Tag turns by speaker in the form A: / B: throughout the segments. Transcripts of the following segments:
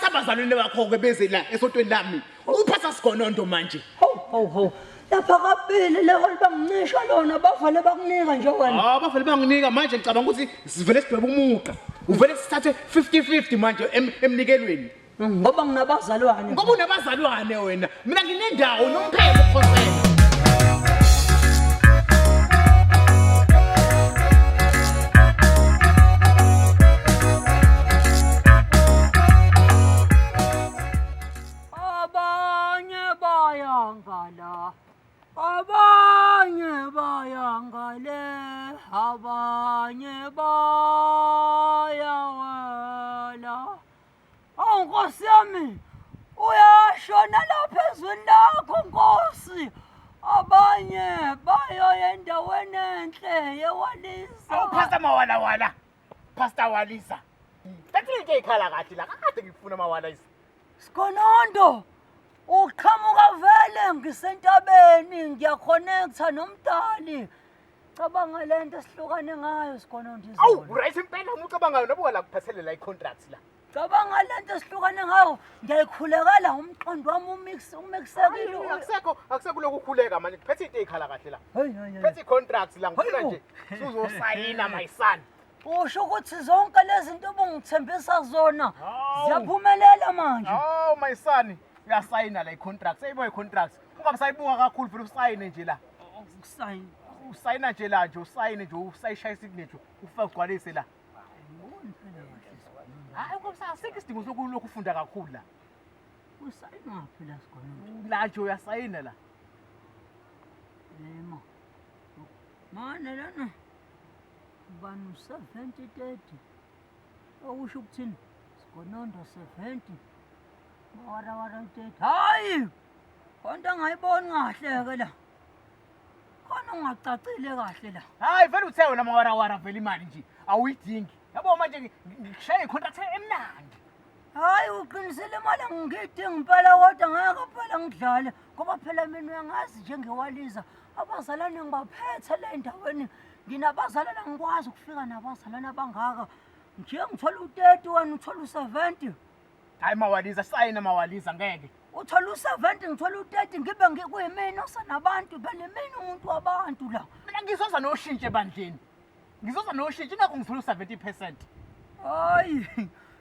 A: abazalwane bakho-ke beze la esontweni lami. Uphatha sigonondo manje.
B: Hawu hawu hawu. Lapha kabili le holi bangincisha lona bavale bakunika nje wena.
A: Ah, bavele banginika manje ngicabanga ukuthi sivele sidwebe umugqa. Uvele sithathe 50-50 manje emnikelweni.
B: Ngoba nginabazalwane.
A: Ngoba unabazalwane wena. Mina nginendawo nomphelo ukhosela.
B: Abanye bayangala. Abanye bayangale. Abanye bayawela. Awu Nkosi yami, uyashona lapha ezweni lakho Nkosi. Abanye bayoya endaweni enhle yewalisa.
A: Awu Pastor Mawalawala. Pastor Walisa. Thatha into eyikhala kahle la. Kade ngifuna mawala isa.
B: Sigonondo, uqhamuka vele ngisentabeni ngiyaconnecta nomdali. Cabanga lento esihlukane ngayo Sigonondo izolo.
A: Awu right impela uma ucabangayo noba la kuphathelela i-contract la.
B: Cabanga lento esihlukane ngayo ngiyayikhulekela umqondo wami umix umixekile.
A: Akusekho akusekho lokhu ukhuleka manje kuphethe into eyikhala kahle la.
B: Hey hey hey.
A: Phethe i-contract la ngifuna
B: Hayibo.
A: nje suzosayina my son.
B: Usho ukuthi zonke lezi zinto obungithembisa zona
A: Hawu.
B: ziyaphumelela manje.
A: Oh my son, uyasayina la i-contract. Seyibo i-contract. Ungabe sayibuka kakhulu vele usayine nje la.
B: Usayini.
A: Usayina nje la nje usayine nje usayishaya isignature ufake ugcwalise la. Hayi ngoba asikho isidingo sokulokhu ufunda kakhulu la.
B: Usayinaphi la sigonondo?
A: La nje uyasayina la.
B: Yema. Mane lana. Ubani u-70 30. Okusho ukuthini? Sigonondo 70. Mawarawara 30. Hayi! Konke angayiboni kahle ke la. Khona ungacacile kahle la.
A: Hayi vele uthe wena mawarawara vele imali nje awuyidingi. Yabo manje ngishaya i-contract emnandi.
B: Hayi uqinisile imali angiyidingi impela kodwa ngeke phela ngidlale ngoba phela mina uyangazi njengewaliza abazalwane ngibaphethe le ndaweni nginabazalwane angikwazi ukufika nabazalwane abangaka nje ngithola u-30 wena uthola u-70
A: Hayi mawaliza sayina mawaliza ngeke.
B: uthola u-70 ngithola u-30 ngibe ngikuyimina osanabantu phela imina umuntu wabantu la
A: Mina ngizoza noshintsho ebandleni. Ngizoza noshintsho ingakho ngithola u-70%.
B: Hayi,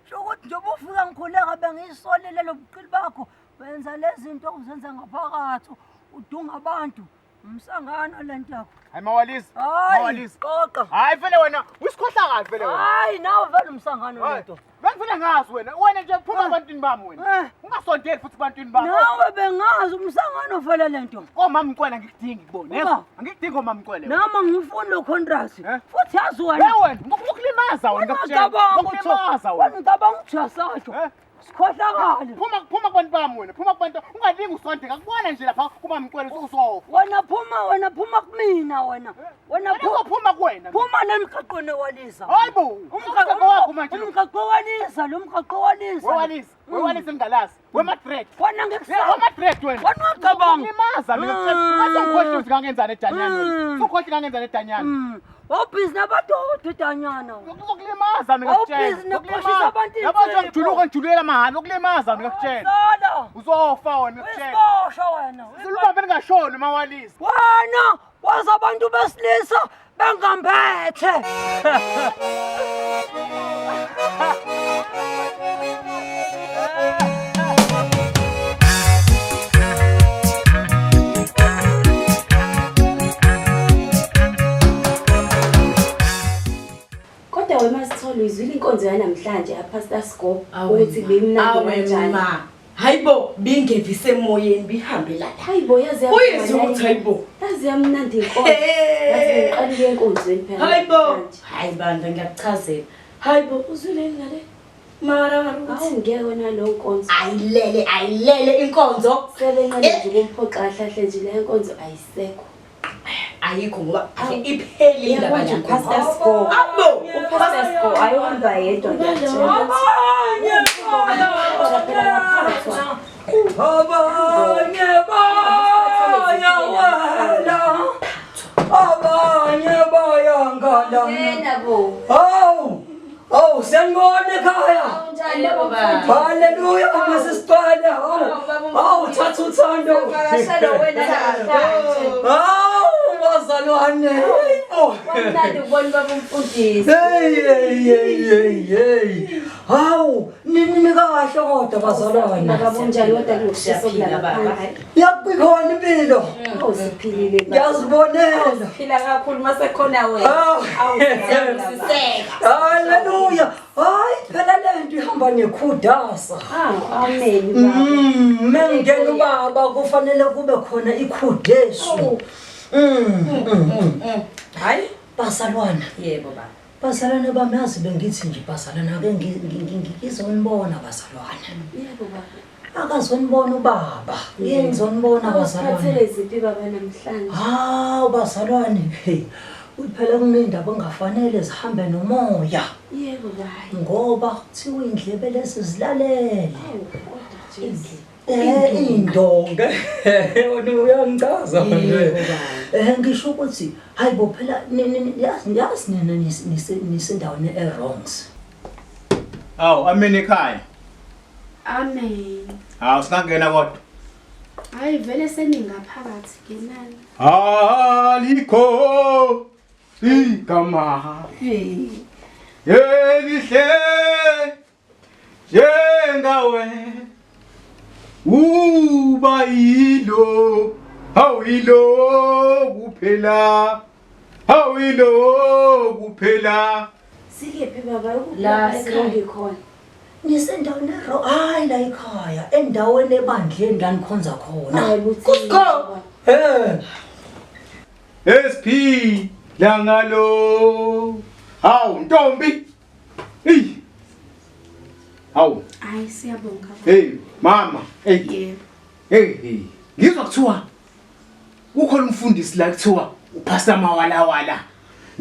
B: sho ukuthi njengoba ufika ngikhuleka bengiyisolile lo buqili bakho wenza lezi zinto uzenza ngaphakathi udunga abantu umsangano le nto yakho.
A: Hayi mawaliza.
B: Hayi,
A: Mawaliza.
B: qoqa.
A: Hayi vele wena uyisikhohlakali vele wena.
B: Hayi, nawe vele umsangano le
A: Hayi,
B: nto.
A: Bengivele ngazi wena. Wena nje phuma
B: Eh.
A: ebantwini bami wena.
B: Eh.
A: Ungasondeli futhi ebantwini bami.
B: Nawe bengazi umsangano vele le nto.
A: Omama Mkwele angikudingi kubona.
B: Uba.
A: Yezwa? Angikudingi omama Mkwele. wena.
B: Nami angifuni lo contract.
A: Eh?
B: Futhi yazi wena.
A: Hey wena, ngokulimaza wena ngakutshela.
B: Wena ucabanga ukuthi
A: Ngokulimaza
B: wena
A: wena.
B: ucabanga ukuthi uyasasho.
A: Eh?
B: Sikhohlakale.
A: Phuma phuma kubantu bami wena. Phuma kubantu. Ungalingi usondele. Ngakubona nje lapha kumama Mkwele ususofa.
B: Wena phuma wena phuma kumina wena. Wena
A: Wena
B: phuma
A: uzophuma kuwena.
B: phuma nemgaqweni waliza.
A: Hayi bo. Umgaqo wakho manje. lo.
B: Umgaqo waliza lo mgaqo waliza.
A: Wewalisa. Wewalisa ngalazi. Wema-dread.
B: Wena ngikusaba.
A: Wema-dread wena.
B: Wena uyacabanga.
A: Ngokulimaza mina. Ngase ngikhohle ukuthi ngangenzani edanyana wena. Usukhohle ngangenzani edanyana.
B: Wawubhizi nabadoda edanyana.
A: Kuzokulimaza mina ngakutshela.
B: Awubhizi nokuqoshisa abantu
A: Yabo nje
B: insipho.
A: ngijuluka ngijulukela mahhala ukulimaza mina ngakutshela.
B: Sala.
A: Uzofa wena ngakutshela.
B: Uyisiboshwa wena.
A: Silubambe ningashoni mawalisa.
B: Wena wazi abantu besilisa bengambethe.
C: Kodwa wena Masithole uyizwile inkonzo yanamhlanje yaPastor Scope
D: Awe
C: ukuthi
D: ma.
C: bimnandi
D: Awe
C: kanjani.
D: ma. Hayibo bingevise emoyeni bihambe lapha.
C: Hayibo yazi
D: Uyizwe ukuthi hayibo.
C: Yazi yamnandi inkonzo.
D: Hey.
C: Yazi ngiqalile enkonzweni phela.
D: Hayibo.
C: namhlanje.
D: Hayi bandla ngiyakuchazela. Hayibo uzwile yini ngale? Mara mara
C: Awu
D: ukuthi
C: ngeke wena lo nkonzo.
D: ayilele ayilele inkonzo.
C: Sebenqane nje ukumphoxa kahle nje le nkonzo ayisekho.
D: Ayikho ngoba
C: Awu.
D: iphelile
C: Uyabona nje
D: abanye.
C: uPastor Scope.
D: Abo.
C: UPastor Scope ayohamba yedwa ngiyakutshela.
B: Abanye bayawela. Abanye bayawela. Abanye bayangalana.
C: Yena bo.
B: Hawu! Hawu sanibona ekhaya.
C: Awunjani? Unjani baba mfundisi?
B: Haleluya masisicwale. Hawu. Hawu thatha uthando.
C: Vakashela wena namhlanje.
B: Hawu bazalwane. Hayibo.
C: Kwamnandi ukubona baba umfundisi.
B: Hey hey hey hey hey. Hawu nini kahle kodwa bazalwane.
C: Baba unjani kodwa kunokushisa
D: Siyaphila, baba.
C: okulapha.
B: Yakukhona impilo.
C: Awu siphilile baba.
B: Ngiyazibonela.
C: Phila kakhulu masekhona wena.
B: Hawu.
C: Awu siyabusiseka.
B: Haleluya. Hayi phela lento ihamba nekhudasa.
C: Awu amen baba.
B: Mengena ubaba kufanele kube khona ikhudesu. Mm.
D: Hayi.
B: Bazalwane,
D: Yebo baba.
B: bazalwane bami yazi bengithi nje bazalwane ake ngizonibona bazalwane.
C: Yebo baba.
B: Akazonibona ubaba. Ngike ngizonibona bazalwane.
C: Awusiphathele ziphi baba namhlanje?
B: Hawu bazalwane, hey. Phela kunendaba engafanele zihambe nomoya
C: Yebo baba.
B: ngoba kuthiwa indlebe lezi zilalele.
C: Awu kodwa Jesu.
B: Indonga. Wena uyangichaza nje.
D: Yebo, baba.
B: Ngisho ukuthi hayibo phela yazi yazi nina nisendaweni e-wrongs.
A: Awu amen ekhaya.
E: Amen.
A: Hawu singangena kodwa.
E: Hayi vele seningaphakathi ngenani.
A: Alikho igama elihle njengawe uba yilo awuyilo kuphela awuyilo kuphela.
C: Sikephi baba?
D: La
C: Ekhaya ngikhona.
B: Nisendaweni e-wrong, hayi la ekhaya, endaweni ebandleni la nikhonza khona.
C: Hayi buthi.
B: Eh,
A: SP langalo. Hawu ntombi. Ey. Hawu,
E: Hayi siyabonga baba.
A: hey mama, hey.
E: Yebo.
A: Hey, hey. Ngizwa kuthiwa kukhona umfundisi la kuthiwa uPastor Mawalawala.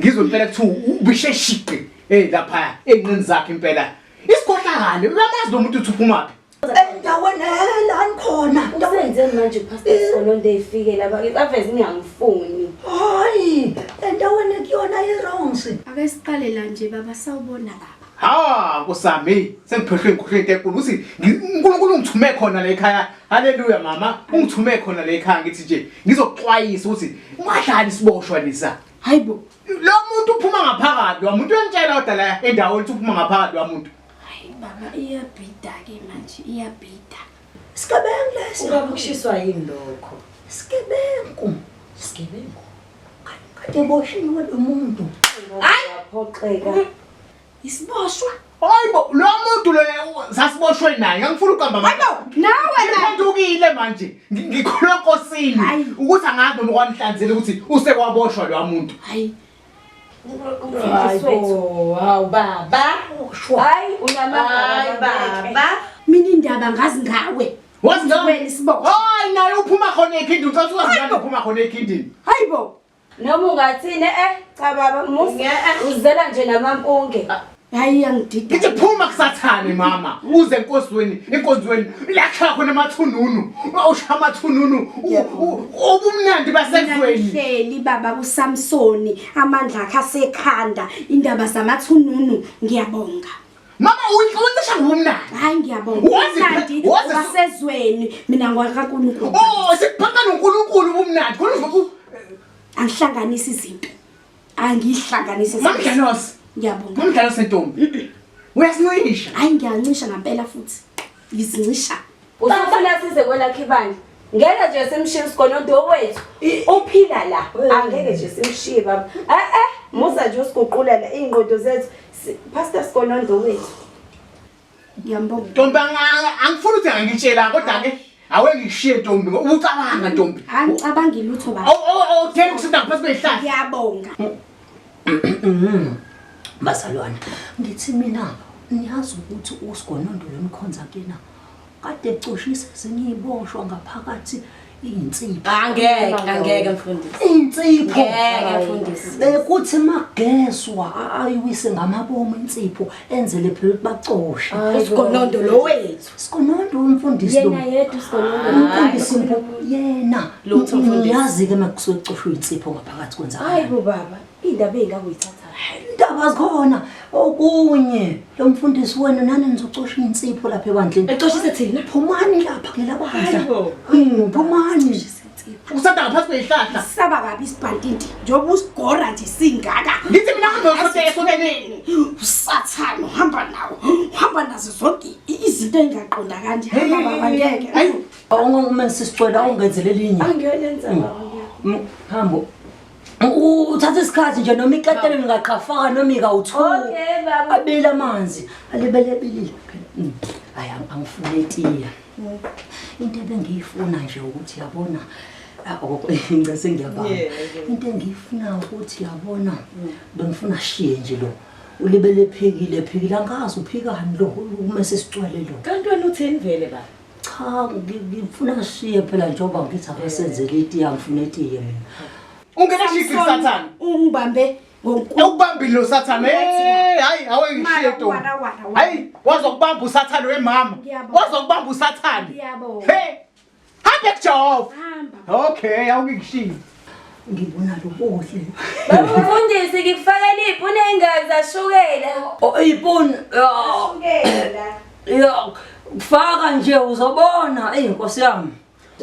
A: Ngizwa impela kuthiwa ubishe shiqi hey lapha enqini zakhe impela. Isikhohlakale, uyamazi lo muntu uthi uphumaphi?
B: Endaweni la nikhona. Endaweni
C: Usenzeni manje Pastor Skolonde efike lapha ke aveze ngiyamfuni.
B: hayi, endaweni kuyona i-wrongs.
E: Ake siqale la nje baba sawubona baba.
A: Ha, kusami, sengiphehlwe ingikhohlwe into enkulu uthi uNkulunkulu ungithume khona la ekhaya. Haleluya mama, ungithume khona la ekhaya ngithi nje ngizokuxwayisa ukuthi ungadlali isiboshwa lisa.
E: Hayibo.
A: Lo muntu uphuma ngaphakathi, lo muntu uyangitshela kodwa la endaweni ukuthi uphuma ngaphakathi lo muntu.
E: Hayi baba iyabhida ke manje iyabhida.
B: Isigebengu lesi.
D: Ubaba ukushiswa yini lokho?
B: Isigebengu.
D: Isigebengu.
B: Kade boshiwe lo muntu.
C: Hayi phoxeka.
E: Isiboshwa.
A: Hayibo, lo muntu lo sasiboshwe naye, ngangifuna ukuhamba manje.
E: Nawe la.
A: Ngiphendukile manje. Ngikholwa enkosini
E: Hayi.
A: ukuthi angazi noma kwanihlanzela ukuthi usekwaboshwa lo muntu.
E: Hayi.
D: Hayi bo, hawu baba.
B: Boshwa.
C: Hayi unamanga
D: Hayi baba.
E: Mina indaba ngazi ngawe.
A: Wazi ngami?
E: Wena isiboshwa.
A: Hayi naye uphuma khona ekhindini, ucathi wazi ngani uphuma khona ekhindini.
E: Hayibo.
C: Noma ungathini cha baba musa uzela nje namampunge.
E: Hayi iyangidida.
A: Ngithi phuma kusathane mama, uze enkosweni, enkonzweni la kushaya khona amathununu, ushaya amathununu, ubumnandi basezweni.
E: Ngihleli baba kuSamsoni amandla akhe asekhanda indaba zamathununu ngiyabonga.
A: Mama uyincisha ngobumnandi.
E: Hayi ngiyabonga. Umnandi wasezweni mina ngwakaNkulunkulu.
A: Oh, sikuphatha noNkulunkulu ubumnandi. Khona uzobu
E: Angihlanganisi izinto. Angihlanganisi izinto.
A: Mamdlalos.
E: Ngiyabonga.
A: Mamdlalos sentombi. Uyasincisha.
E: Hayi ngiyancisha ngempela futhi. Ngizincisha.
C: Usufuna size kwelakhe ibandla. Ngeke nje simshiye uSigonondo wethu. Uphila la. Angeke nje simshiye baba. Musa nje usiguqulela ingqondo zethu. Pastor Sigonondo wethu.
E: Ngiyambonga.
A: Ntombi angifuni ukuthi angitshela kodwa ke awe ngishiye ntombi ngoba ucabanga ntombi.
E: Angicabangi lutho baba.
A: Awu awu thena ukusinda ngaphansi kwezihlahla.
E: Ngiyabonga.
B: Bazalwane, ngithi mina niyazi ukuthi uSigonondo lo nikhonza kuyena kade ecoshisa ezinye iziboshwa ngaphakathi insipho.
D: Angeke, angeke mfundisi.
B: Insipho.
D: Ngeke mfundisi.
B: Bekuthi magezwa ayiwise ngamabomu insipho enzele phela ukuthi bacoshe.
D: Usigonondo lo wethu.
B: Sigonondo umfundisi lo.
C: Yena yedwa uSigonondo.
B: Umfundisi mpo yena.
D: Lutho mfundisi.
B: Niyazi ke makusuke kucoshwe insipho ngaphakathi
C: Hayi
B: kwenzakalani.
C: bo baba, indaba engakuyithatha.
B: Indaba zikhona okunye lo mfundisi wenu nani nizocosha insipho lapha ebandleni.
D: Ecoshise thina.
B: Phumani lapha kulela bandla.
D: Hayibo.
B: Phumani.
A: Usanda ngaphansi kwezihlahla.
E: Saba kabi isibhantinti njengoba usigora nje singaka.
A: Ngithi mina ngizosonta esontweni.
E: Usathane uhamba nawo. Uhamba nazo zonke izinto engaqonda kanje. Hamba baba ngeke.
A: Hayi.
B: Awunguma sisicela ungenzele elinye.
C: Angiyolenza baba.
B: Hambo. Uthatha isikhathi nje noma iketele lingaqhafaka noma ikawu-two.
C: Okay baba.
B: Abile amanzi. Alibele ebilile phela. Hayi angifune itiya. Into ebengiyifuna nje ukuthi yabona ngicese ngiyabamba. Into engiyifuna ukuthi yabona bengifuna shiye nje lo. Ulibele ephikile ephikile angazi uphikani lo uma sesicwele lo.
D: Kanti wena uthini vele baba?
B: Cha ngifuna shiye phela njengoba ngithi akasenzele itiya ngifuna itiye mina.
A: Ungena shiqi kusathane.
E: Ungibambe ngonkulu.
A: Ukubambile lo sathane. Hey, hayi awe ngishiye ntombi.
E: Wara, wara, wara.
A: Hayi, wazokubamba usathane wemama.
E: Ngiyabonga.
A: Wazokubamba usathane.
E: Ngiyabonga.
A: Hey. Hambe kuJehova.
E: Hamba.
A: Okay, awungishiyi.
B: Ngibona lobuhle.
C: Baba mfundisi ngikufakela ipuni engazi zashukela.
B: Oh ipuni.
C: Shukela.
B: Ya faka nje uzobona ey Nkosi yami.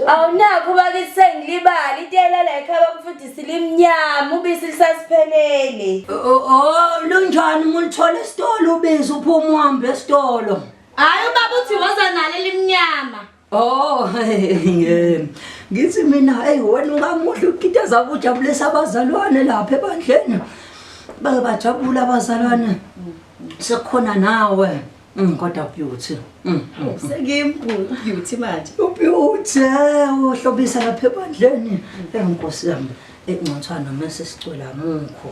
C: Awunakho bakithi sengilibala itiyela la ekhaya bamfundisi limnyama ubisi lisasiphelele.
B: Oh lunjani umuntu uthola esitolo ubisi uphuma uhambe esitolo.
D: Hayi ubaba uthi woza nalo limnyama.
B: Oh yebo. Ngithi mina hey wena ungamuhle ukukitaza ujabulisa abazalwane lapha ebandleni. Bake bajabula abazalwane. Sekukhona nawe. Kodwa beauty.
D: Sengimbu beauty manje.
B: Beauty uhlobisa lapha ebandleni. Nkosi yami engcothwana mase sicwela mukho.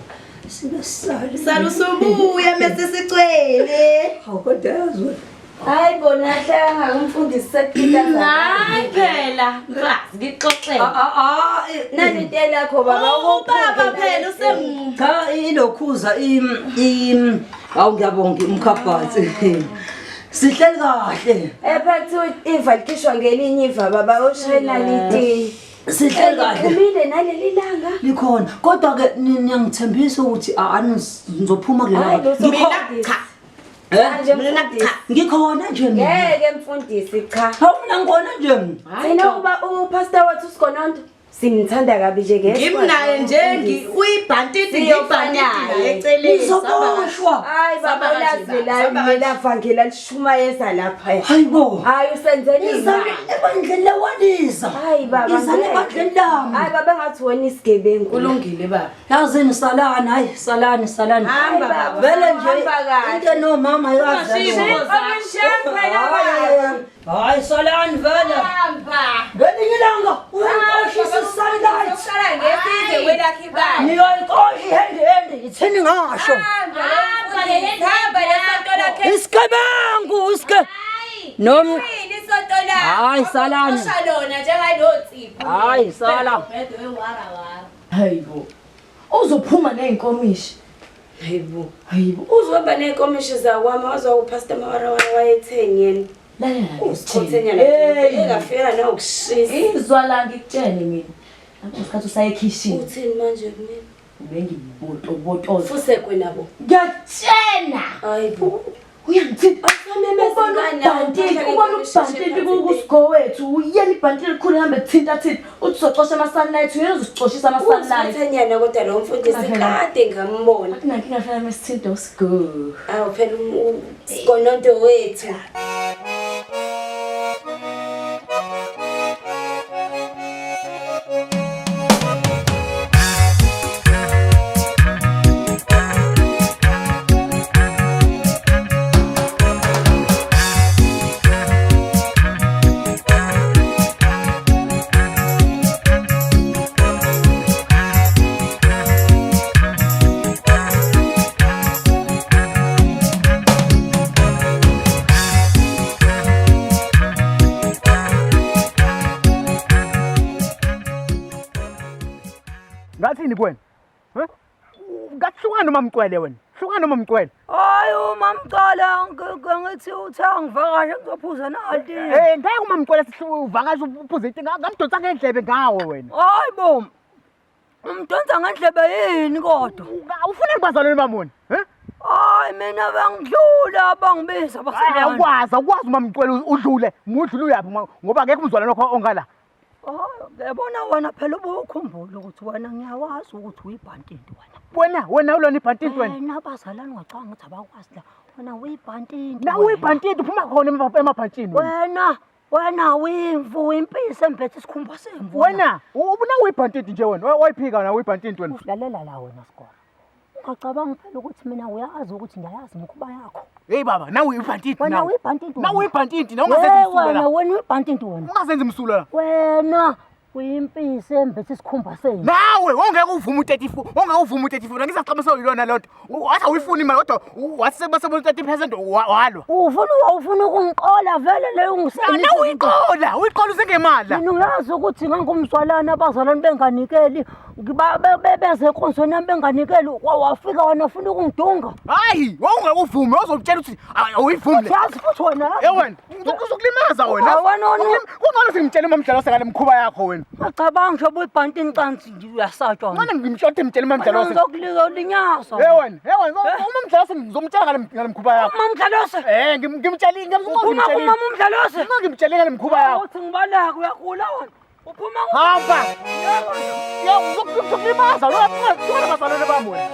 B: Sibe sale.
D: Salusubuya mese sicwele.
B: Hawu kodwa yazi wena.
C: Hayi bona hlanga umfundisi sekukitaza.
D: Hayi phela, mfazi ngixoxele.
B: Ah ah
C: Nani itiyela yakho baba
D: Ubaba phela usem
B: Cha ilokhuza i awu ngiyabonga umkhabhathi. Sihleli kahle.
C: Epha kuthiwa iva likhishwa ngelinye iva baba oshayela litiye.
B: Sihleli kahle.
C: Liphumile naleli langa.
B: Likhona kodwa ke niyangithembisa ukuthi nizophuma
C: Hayi
B: kulela.
C: lutho
D: Mina cha.
B: Eh?
C: Manje mfundisi.
B: Ngikhona nje mina.
C: Ngeke mfundisi cha.
B: Hawu mina ngikhona nje mina.
C: Thina uba upastor wethu uSigonondo simthanda kabi nje ngeke.
D: Ngimnaye nje uyibhantiti ngiyibhantiti naye eceleni.
B: Nizoboshwa.
C: Hayi baba
D: Saba kanje
C: ulazi
D: baba,
C: la
D: saba kanje.
C: mina vangela lishumayeza lapha.
B: Hayibo.
C: Hayi usenzela
B: Izani
C: imali.
B: ebandleni lewaliza.
C: Hayi baba.
B: Izani
C: ngeke.
B: ebandleni lami.
C: Hayi baba ngathi wena isigebengu.
D: Kulungile baba.
B: Yazini salani hayi salani salani.
D: Hamba baba.
B: Vele nje
C: Hamba kahle.
B: into nomama
D: Ungashiyi
B: yazi.
D: inkomo.
B: Hayi salani vele.
C: Hamba.
B: Ngelinye ilanga uyaxoshisa sunlight.
C: Uqala ngesize kwelakhe ibandla.
B: Niyoyixosha ihende hende ithini ngasho.
C: Hamba hamba lesonto lakhe.
B: Isigebengu isike. Nom
C: Yini isonto lakhe?
B: Hayi, salani.
C: Uxosha lona njengalotsipho.
B: Hayi sala.
D: Hayibo. Uzophuma nezinkomishi.
C: Hayibo.
D: Hayibo.
C: Uzohamba nezinkomishi zakwami wazwa uPastor Mawarawara wayetheni yena.
D: Lalela.
C: Usikhothenya
D: Hey.
C: engafika nokushisa.
D: Izwa la ngikutshene mina. Lapho isikhathi usaye ekhishini.
C: Uthini manje kumina?
D: Bengibotobotoza.
C: Fusekwe nabo.
D: Ngiyatshena.
C: Hayibo.
D: Uyangithinta.
C: Asamemeza
D: Ubona ubhantiti, ubona ubhantiti kusigo wethu. Uyena ibhantiti elikhulu hambe thinta thinta. Uthi uzocosha ama-sunlight, uyena uzosicoshisa ama-sunlight.
C: Usikhothenyana kodwa lo mfundisi
D: Phela.
C: kade ngambona.
D: Akunankinga fana mesithinta usigo.
C: Awu phela uSigonondo wethu.
A: Ngathini kuwena? Eh? Ngahlukana noma mcwele wena. Hlukana noma mcwele.
B: Hayi umamcala ngithi uthe angivakashe ngizophuza nalti.
A: Eh, ngeke uma mcwele uvakashe uphuze iti ngamdonsa ngendlebe ngawe wena.
B: Hayi bo. Umdonsa ngendlebe yini kodwa?
A: Ufuna kubazalwane bami wena? Eh?
B: Hayi mina bangidlula bangibiza
A: basalana. Awukwazi, awukwazi uma mcwele udlule, mudlule uyaphi ngoba akekho umzwalane wakho ongala.
B: Oh, yabona wena phela ubukhumbula ukuthi wena ngiyawazi ukuthi uyibhantinti wena.
A: Wena, wena ulona ibhantinti wena.
B: Wena abazalwane ungacabanga ukuthi abakwazi la. Wena uyibhantinti.
A: Na uyibhantinti uphuma khona emabhantshini.
B: Wena Wena uyimvu impisi embethe isikhumba semvu.
A: Wena ubuna uyibhantinti nje wena. Wayiphika wena uyibhantinti wena.
B: Lalela la wena Sigora. Ungacabangi phela ukuthi mina uyazi ukuthi ngiyayazi imikhuba yakho.
A: Hey baba, nawe uyibhantinti
B: Wena uyibhantinti.
A: Nawe uyibhantinti, nawe ungazenzi msulwa
B: la. Wena wena uyibhantinti wena.
A: Ungazenzi msulwa la.
B: Wena uyimpisi embethe isikhumba semvu.
A: Nawe wawungeke uvume u-34, wawungeke uvume u-34. Ngizacabanga sewuyilona lonto. Wathi awuyifuni imali kodwa wathi sebasebona 30% walwa.
B: Ufuna ufuna ukungiqola vele leyo ungisayinisa.
A: Nawe uyiqola, uyiqola usengemali la.
B: Mina uyazi ukuthi ngangumzwalana abazalwane benganikeli beze enkonzweni yami benganikeli wafika wena ufuna ukungidunga.
A: Hayi, wawungeke uvume, wawuzokutshela ukuthi awuyivumi le.
B: Yazi futhi wena.
A: Eh wena, uzokulimaza wena.
B: Wena
A: Kungcono singimtshele umamdlalo ngale mkhuba yakho wena.
B: Ngicabanga nje ubuyibhantini cansi nje uyasatshwa.
A: Ngcono ngimshode ngimtshele umamdlalo.
B: Ngizokulinyazwa.
A: Eh wena, eh wena, umamdlalo ngizomtshela ngale mkhuba yakho.
B: Umamdlalose.
A: Eh ngimtshele
B: ngimtshele. Uphuma umamdlalose.
A: Ngimtshele ngale mkhuba yakho.
B: Uthi ngibaleke uyagula wena. Uphuma
A: Hamba. Ya uzokulimaza, uyabona bazalwane bami wena.